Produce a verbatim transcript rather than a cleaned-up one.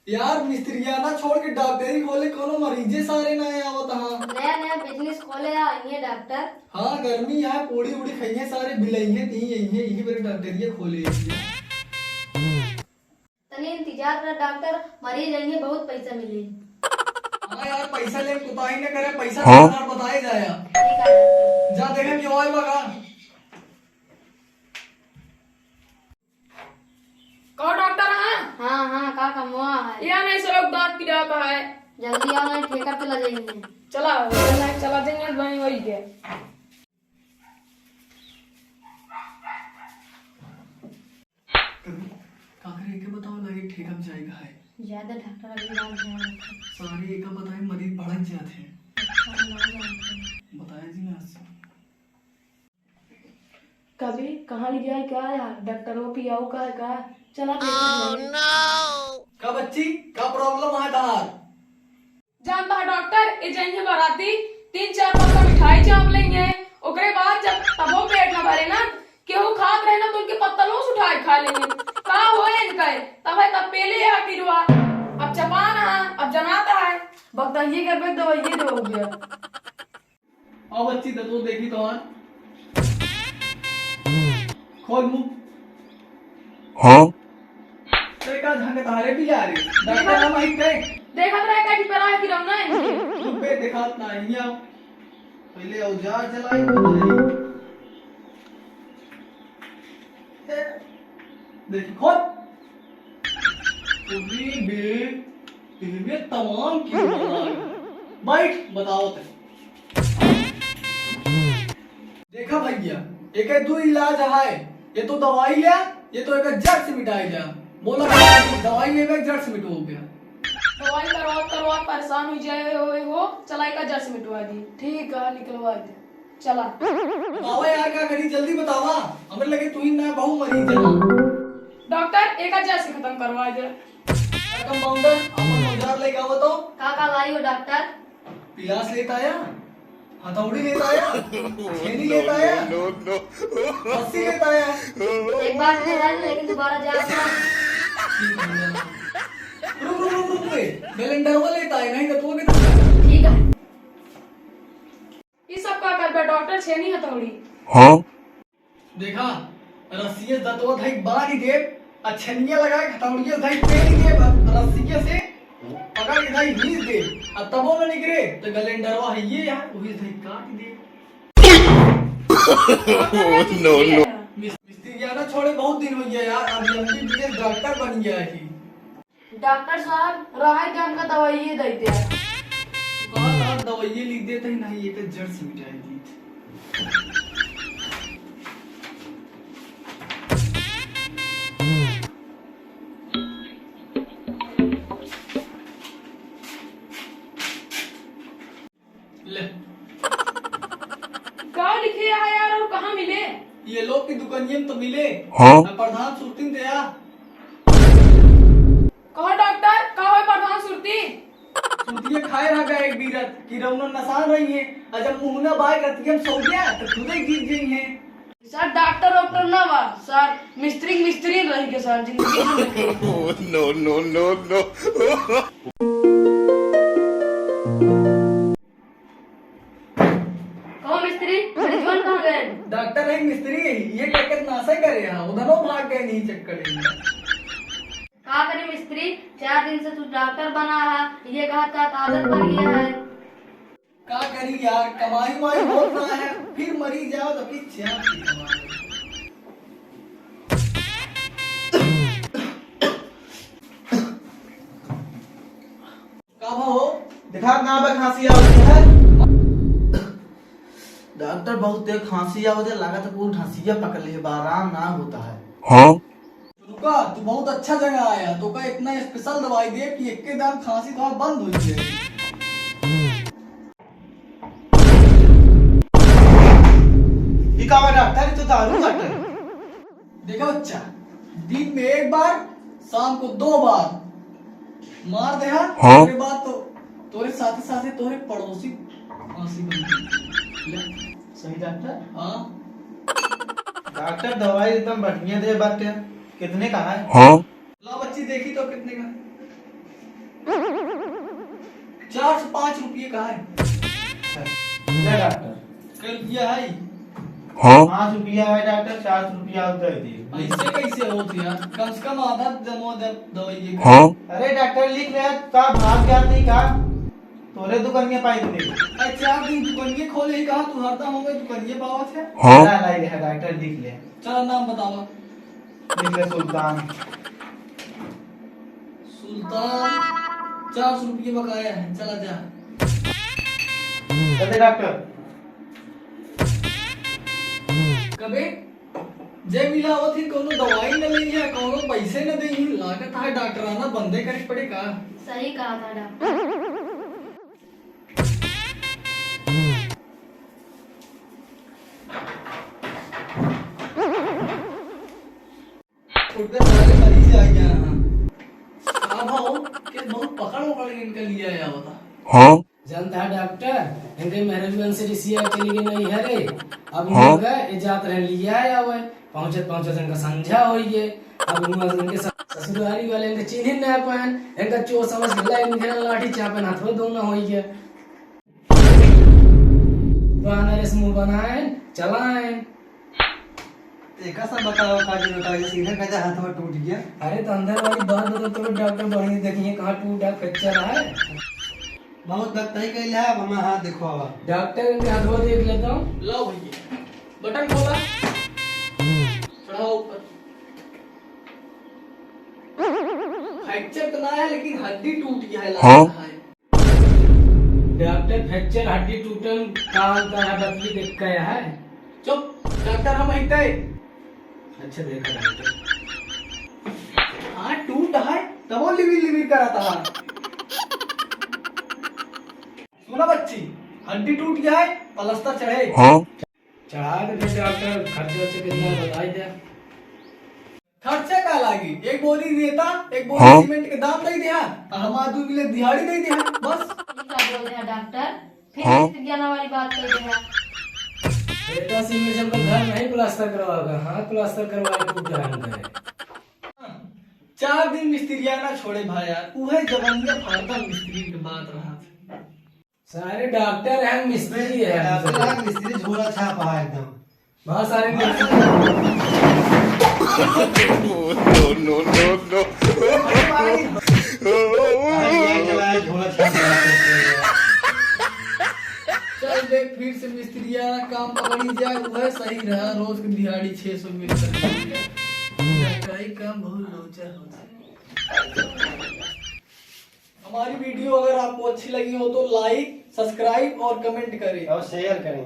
यार, मिस्त्रियाना छोड़ के डॉक्टरी खोले, कोनो मरीजे सारे ना आवत हा। नया नया business खोले हा, अइहे डॉक्टर। हाँ, गर्मी है, पूड़ी उड़ी खइहे सारे, बिलइहे, ती अइहे, इही बेरे डॉक्टरिया खोले। तनी इंतजार कर डॉक्टर, मरीज अइहे, बहुत पैसा मिले। हाँ यार, पैसा ले कुताही न करे, पैसा हाँ? बताए जाया। ठीक है डॉक्टर। जा देखे कि ओए बगा। कहो डॉक्टर, हाँ? हाँ, हाँ, का कमवा है? या नहीं, सब लोग दांत पिरात है। जल्दी आओ, नहीं ठेका पे ले जाएंगे। चला, चला, चला जाएंगे, वहीं वही के। का करे, एके बताओ ना, एक ठेका में जाएगा है। ज्यादा डॉक्टर अभी बात ध्यान रखो। सारे एका बताए, मरीज बढ़त जात है। अच्छा, ना जानते हैं। बताया जी ना। कभी कहाँ ले जाए का यार, डॉक्टर वो पियाऊ का है का? चला देखा जाए। का बच्ची, का problem है तहार? जानता है डॉक्टर, ये जइहे बाराती, तीन चार पत्ता मिठाई चाप लेंगे, ओकरे बाद जब तबो पेट ना भरे ना, केहू खात रहे ना तो उनके पत्तलों से उठा के खा लेंगे। का होए इनका? तब है तब पेले है किरवा, अब चपान है, अब जनाता है। बकता ये कर पे दवाइये दे हो गया। आओ बच्ची, तो तू देखी तो हाँ। खोल मुंह। हाँ? तो का ढंग तारे भी जा रही। डॉक्टर हम आई पे। देखत रहे का कि परा है कि रौना है। तू पे दिखात ना, यहाँ। पहले औजार जलाई, बताई। देखी, खोल। पूरी बे, इनमें तमाम की बीमारी। बैठ, बताओ ते। देखा भैया, एके दो इलाज है, ये तो दवाई ले, ये तो एके जड़ से मिटाई जा। बोला, दवाई लेवे, जड़ से मिटो हो गया। दवाई करवा करवा परेशान हो जाए हो, हो, चला एका जड़ से मिटवा दी। ठीक है, निकलवा दे। चला। बतावा यार, का करी, जल्दी बतावा। हमरे लगे तू ही ना बहु मरीज है। डॉक्टर, एका जड़ से खत्म करवा दे। कंपाउंडर, अपन औजार लेके आवा तो। का का लाई हो डॉक्टर? पिलास लेता आया, हथौड़ी लेता आया, छेनी लेता आया, रस्सी लेता आया। एक बार तो लाई, लेकिन दोबारा जा। रुक, रुक, रुक, रुक बे। गलेंडरवा लेता है, नहीं तो तू भी तो। ठीक है। ई सब का करबे डॉक्टर, छेनी हथौड़ी? हाँ। देखा, रस्सिये से दतवा धई बांध देब, आ छेनिया लगा के हथौड़िये से धई पेल देब, आ रस्सिये से पकड़ के धई घींच देब, आ तबो न निकरे, तो गलेंडरवा है ये यार, वही से धई काट देब। No, no। मिस-, मिस्त्री ज्यादा छोड़े बहुत दिन हो गया यार, अब एमबीबीएस डॉक्टर बन गया है। डॉक्टर साहब, रहे दे, हमका दवाइये दे दे। बहुत आप दवाइये लिख देते हैं, नहीं, ये तो जड़ से मिटाई दी। ले। का लिखे है यार, और कहाँ मिले? ये लोग की दुकानिया में तो मिले। हाँ? मैं प्रधान सुरतीन दे आ। कहो डॉक्टर, का होय प्रधान सुरती? सुरतिया खाए रह गए एक बीरत कि रौनन नसान रही है, और जब मुहना बाय करती हम सो गया तो खुदे गिर गई है। सर, डॉक्टर वॉक्टर ना बा सर, मिस्त्री मिस्त्री रह गए सर, जिंदगी भर। No, no, no, no। कहो मिस्त्री, मरीजवन कहाँ गए? डॉक्टर है, मिस्त्री है, ये कहकर नासा करे, हाँ, उधर वो भाग गए नहीं चक्कर में। का करी मिस्त्री, चार दिन से तू डॉक्टर बना है, ये कहा का आदत पड़ गया है। का करी यार, कमाई उमाई होत ना है, फिर मरी जाओ तो फिर चाप की कमाई। का भा हो? देखा ना बा खांसी आवत है। डॉक्टर बहुत तेज खांसी आवत है, लागत है पूरा खांसिया पकड़ ले बा, आराम ना होता है। हाँ? रुका, तू बहुत अच्छा जगह आया, तो का इतना स्पेशल दवाई दे कि एक के दाम खांसी तो बंद हो जाए। ई का बा डॉक्टर, ई तो दारू बाटे। देखा बच्चा, दिन में एक बार, शाम को दो बार मार दे, हाँ? हाँ। ओकरे बाद तो तोरे साथे साथे तोरे पड़ोसी खांसी बन गई। ले। सही डॉक्टर? हाँ। डॉक्टर दवाई एकदम बढ़िया दे बाटे। कितने का है? हाँ। ला बच्ची देखी तो कितने का है। चार सौ पाँच रुपये का है। ले डॉक्टर। कै रुपया है? हाँ? पाँच रुपया है डॉक्टर, चार सौ रुपया और दे दिए। ऐसे कैसे होत यार? कम से कम आधा दमो दे दवाई के। हाँ? अरे डॉक्टर लिख ले, का भाग जाती का? तोरे दुकानिया पाई दे। अरे चार दिन दुकानिया खोले ही कहा, तू हरदम होंगे दुकानिया पावत है। हाँ? ला, लाई है डॉक्टर लिख ले। चला नाम बतावा। लिख ले सुल्तान। सुल्तान, चार सौ रुपये बकाया है, चला जा। चले डॉक्टर। कबे जे मिला होत ही, कोनो दवाई न लेई है, कोनो पैसे न देई है, लागत है डॉक्टराना बंदे करे पड़े का? सही कहा था डॉक्टर। खुद के सारे मरीज आ गया है। का भाव के बहुत पकड़ पकड़ के इनका लिया आया होता। हाँ? जानता है डॉक्टर, इनके मेहररुआ से रिसिया चली गई नहीं है रे। अब हाँ? इनका ये जात रहे लिया आया हुआ है। पहुँचत पहुँचत इनका संझा होई है। अब इनका इनके स-, ससुरारी वाले इनके चिन्ह ना पाएन। इनका चोर समझ के लाई इनके लाठी चापन हाथ में दोना होई है। बानर इस मुंह बनाएन, चलाएन। एका सब बताओ का जी बताओ, जैसे इधर कहते हाथ में टूट गया। अरे तो अंदर वाली बात बताओ तो डॉक्टर बढ़िया देखिए कहाँ टूटा, फ्रैक्चर है। बहुत डॉक्टर ही कहले है, अब हमारा हाथ देखो अब। डॉक्टर इनके हाथवा देख लेता हूँ। लाओ भैया, बटन खोला, चढ़ाओ ऊपर। फ्रैक्चर तो ना है, लेकिन हड्डी टूट गया है, हाँ? लगता है। डॉक्टर, फ्रैक्चर हड्डी टूटन का अंतर है, बतली देख के है। चुप, डॉक्टर हम ही तय। अच्छा देखा डॉक्टर। हाँ, टूट है, तबो लिविर लिविर करत है। सुना बच्ची, हड्डी टूट गया है, प्लास्टर चढ़े। हाँ? चढ़ा दे फिर डॉक्टर, खर्चा वर्चा कितना है, बताई दे। खर्चा का लागी? एक बोरी रेता, एक बोरी हाँ? सीमेंट के दाम दे दिया, और हमार दू किलो दिहाड़ी दे दिया, बस। ई का बोल रहा डॉक्टर? फिर हाँ? मिस्त्री जाना वाली बात कर दिया। रेता सीमेंट से हमको घर नहीं प्लास्टर करवाएगा, हाथ प्लास्टर करवाए टूट रहा है। चार दिन मिस्त्रिया ना छोड़े भाई यार, उहे जवनिया फारदा मिस्त्री के बात रहा। सारे डॉक्टर हैं, मिस्त्री है। डॉक्टर है, मिस्त्री झोला छाप है एकदम। बहुत सारे मिस्त्री। No, no, no, no। भाई, भाई, ये चला है, झोला छाप है। चल देख, फिर से मिस्त्रिया काम पकड़ी जाए, वह सही रहा, रोज के दिहाड़ी छह सौ मिल सकती है। डॉक्टरी काम बहुत लोचा होता है। हमारी वीडियो अगर आपको अच्छी लगी हो तो लाइक, सब्सक्राइब और कमेंट करें। और शेयर करें।